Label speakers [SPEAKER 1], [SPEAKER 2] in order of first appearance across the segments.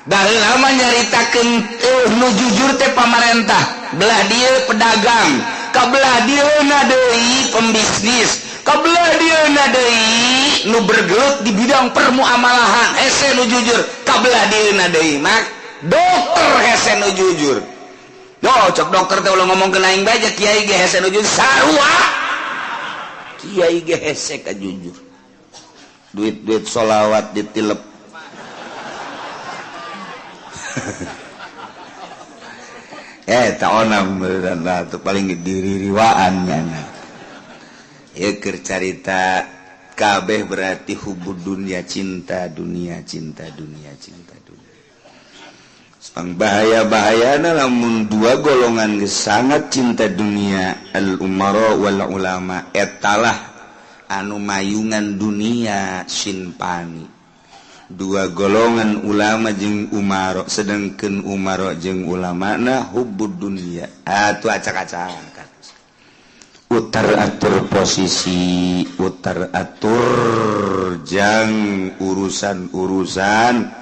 [SPEAKER 1] Baheula mah nyaritakeun nu jujur teh pamarentah, belah dieu pedagang, kabelah dieuna deui pembisnis, kabelah dieuna deui nu bergelut di bidang permuamalahan hese nu jujur, kabelah dieuna deui mah dokter hese nu jujur. Yo, cek dokter teh ulah ngomong ke aing bae, kiai ge hese nu jujur, sarua kiai ge hese ka jujur. Duit-duit solawat ditilep. Tak onam tuh paling diri-riwaan ya keur carita kabeh, berarti hubud dunia, cinta dunia, cinta dunia, cinta dunia. Pang bahaya-bahayana lamun dua golongan geus sangat cinta dunia, al umara wal ulama. Etalah anu mayungan dunia sinpani, dua golongan ulama jeung umaro, sedangkan umaro jeung ulama na hubud dunia atuh acak-acakan, utar atur posisi, utar atur jang urusan-urusan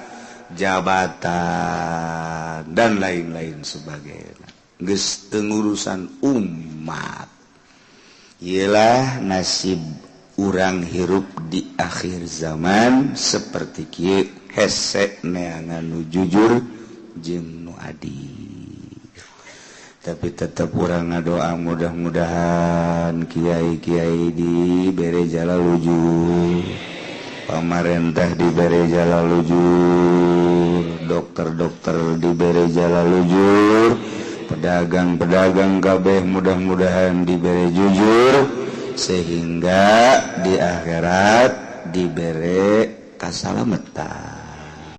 [SPEAKER 1] jabatan dan lain-lain sebagainya, geus teu ngurusan umat. Ialah nasib urang hirup di akhir zaman seperti kieu, hese neangan nu jujur jeung nu adil. Tapi tetap urang ngadoa, mudah-mudahan kiai-kiai dibere jala lujur, pamarentah dibere jala lujur, dokter-dokter dibere jala lujur, pedagang-pedagang kabeh mudah-mudahan dibere jujur, sehingga di akhirat dibere kasalamatan.